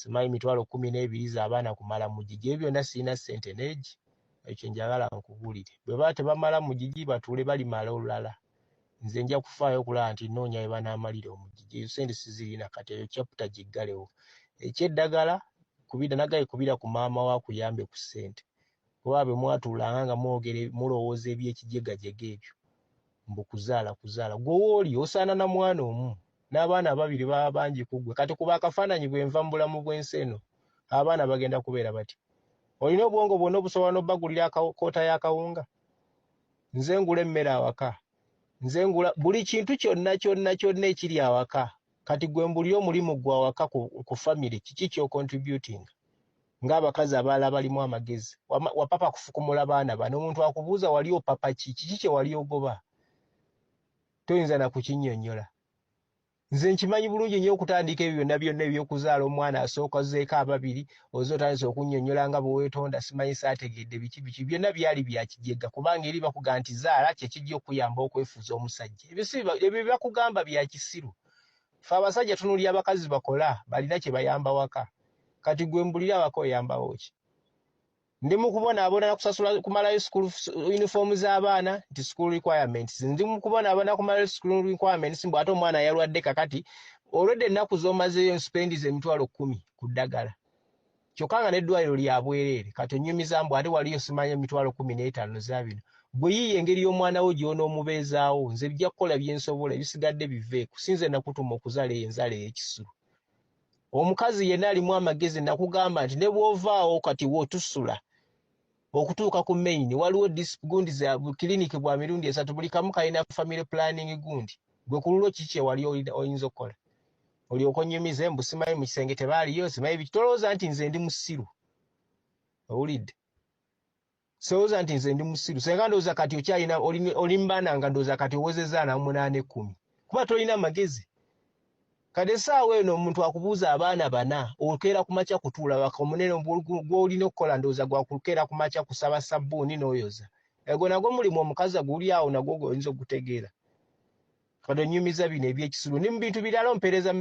Simanyi 120,000 z'abaana kumala mugigi. Ebyo byonna sirina ssente neegi. Ekyo njagala nkubuulire, bwe baba tebamala mugigi, batuule, balimala olulala. Nze nja kufaayo okulaba nti nnoonya we banaamalira omugigi. Ezo ssente sizirina. Kati eyo chapter giggalewo. Ekyeddagala kubira nagaye, kubira ku maama wo akuyambe ku ssente, kuba bwe mwatuulanga nga mwogere, mulowooza ebyekijegajega ebyo, mbu kuzaala kuzaala. Gwe wooli osaana na mwana omu, n'abaana ababiri baba bangi ku ggwe. Kati kuba akafaananyi, bwe nva mu bulamu bw'ensi eno, abaana bagenda kubeera batya? Olina obwongo bwonna obusobola n'obbagulira koota y'akawunga? Nze ngula emmere awaka, nze ngula buli kintu kyonna kyonna kyonna ekiri awaka. Kati gwe mbulira omulimu gwe awaka ku famire, kiki ky'ocontributing ng'abakazi abalala balimu amagezi? Wapapa kufukumula baana bano. Omuntu akubuuza, wali opapa ki? Kiki kye wali ogoba? Toyinza na kukinnyonnyola. Nze nkimanyi bulungi nnyo, okutandika ebyo byonna byonna ebyokuzaala omwana asooka, ozzeeko ababiri, oze otandise okunnyonnyola nga bwe weetonda, simanyi saategedde biki biki, byonna byali bya kijega, kubanga eri bakugamba nti zaala kyekijja okuyamba okwefuuza omusajja. Ebyo si ebyo bakugamba bya kisiru. Fe abasajja tunuulira abakazi bakola, balina kye bayamba waka. Kati gwe mbulira, awaka oyambawo ki? Ndi mu kubonaabona kusasula kumalayo school uniform z'abaana, nti school requirements. Ndi mu kubonaabona kumalayo school requirements, mbu ate omwana yalwadde. Kakati olwedde ennaku z'omazeeyo nspendiza 100,000 ku ddagala, kyokka nga n'eddwaliro lya bwereere. Kati onyumiza mbu ate waliyo simanya 15,000 za bino. Bwe yiiya engeri y'omwana wo gy'onoomubeezaawo, nze bijja kukola byensobola, ebisigadde biveeku. Sinze nakutuma okuzaala eyo enzaala ey'ekisiru. Omukazi yenna alimu amagezi, nakugamba nti ne bw'ovaawo kati wootusula okutuuka ku main, waliwo gundi za kiliniki bwa mirundi esatu, buli kamu kalina family planning gundi. Gwe ku lulwo kiki kyewali oyinza okukola olyoka onyumize mbu simanyi mu kisenge tebaaliyo, simanyi biki? Tolowooza nti nze ndi musiru, owulidde? Sowooza nti nze ndi musiru. Senga ndowooza kati okyalina oli mubaana, nga ndowooza kati owezezza ana munaana, 10, kuba tolina magezi. Kati essaawa eno omuntu akubuuza abaana bana, okeera ku makya kutuula waka, omunene gw'olina okukola ndowooza gwakukeera ku makya kusaba sabbuuni n'oyoza. Egwo nagwo mulimu omukazi guli awo nagwo gwoyinza okutegeera. Kati onyumiza bino ebyekisiru, ni mu bintu birala ompeereza.